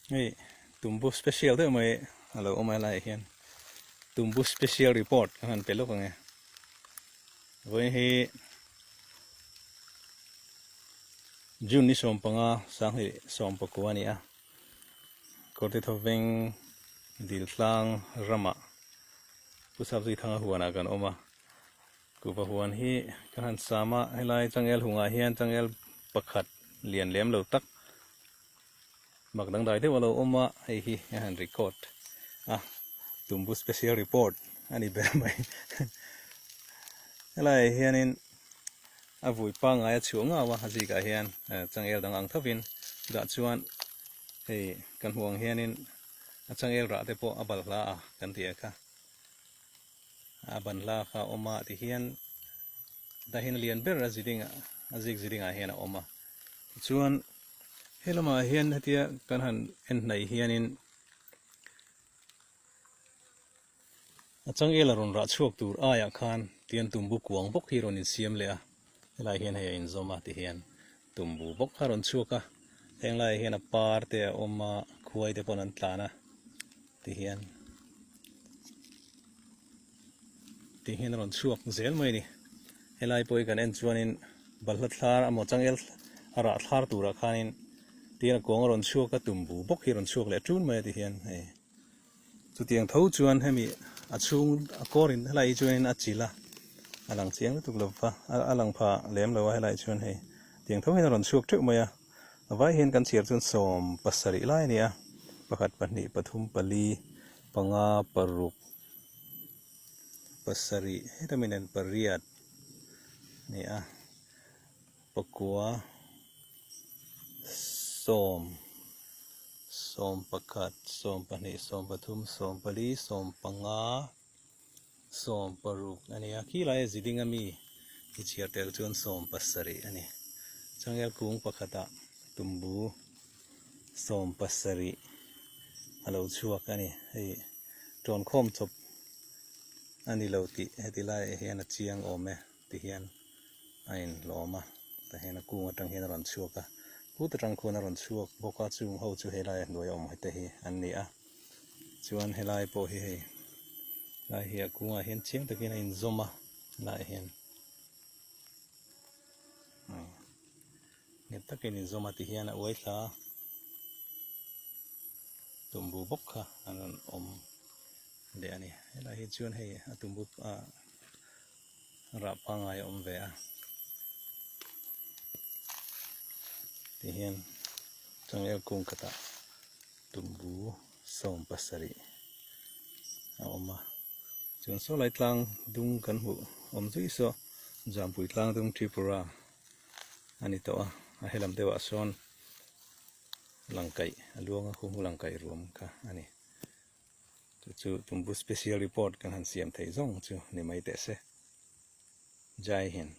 Hei tumbu special deuh mai a lo awm a helaiah hian tumbu special report ka han pe lawk ang e vawiin hi June ni 15 sanghnih 19 a ni a Kawrte thawveng dil tlang ramah Pu Sapzuithanga huanah kan awm a Kuhva huan hi ka han sam a helai changel hungah hian changel pakhat lian lem lo tak Mak dangdai deuh a lo awm a, hei hi a han record a, tumbu special report a ni ber mai. Helaiah hianin a vui pangngai a chhuah ngau a, a zikah hian changel dang ang thovin chutah chuan hei kan hmuh ang hianin a changel rah te pawh a balhla a kan tih ang kha a banhla kha a awm a tihian tah hian a lian ber a ziding a zik zidingah hian a awm a tichuan He lamah hian hetia kan han en hnaih hianin a changel a rawn rah chhuak tur aiah khan tian tumbu kuang bawk hi rawn insiam leh a, helaiah hian hei a inzawm a tihian tumbu bawk kha a rawn chhuak a, heng laiah hian a par te a awm a, khuai te pawh an tlan a tihian tihian a rawn chhuak zel mai a ni. Helai pawh hi kan en chuanin balhla thlar emaw changel a rah thlar turah khanin tihian a kawng a rawn chhuak a tumbu bawk hi a rawn chhuak leh ṭun mai a tihian hei chutiang tho chuan hemi a chhung a kawrin helai hi chuanin a chil a a lang chiang lutuk lo va a lang pha lem lo a helai chuan hei tiang tho hian a rawn chhuak ṭeuh mai a a vai hian kan chhiar chuan 70 lai a ni a pakhat pahnih pathum pali panga paruk. Pasarih heta mi nen pariat a ni a pakua sawm 11 12 13 14 15 16 a ni a khi laia ziding ami i chhiar tel chuan 70 a ni changel kung pakhatah tumbu 70 a lo chhuak a ni hei. Tawn khawm chawp a ni lo tih heti laiah hian a chiang awm e ti hian a inhlawm a, tah hian a kung atang hian a rawn chhuak a, kut atang khuan a rawn chhuak bawk a, chung ho chu helai a hnuai a awm te hi an ni a, chuan helai pawh hi hei lai hi a kungah hian chiang takin a inzawm a helaiah hian nghet takin inzawm a ti hian a uai thla a. Tumbu bawk kha an rawn awm leh a ni. Helai hi chuan hei a tumbu ah rah pangngai a awm ve a. Tihian changel kung khatah tumbu 70 a awm a. Chuan saw lai tlang dung kan hmuh awm zui saw Jampui tlang dung Tripura a ni tawh a. A helam deuhah sawn. Langkaih a luang a khuhmu langkaih ruam kha a ni. Chu chu tumbu special report kan han siam theih zawng chu ni mai teh se. Jai Hind.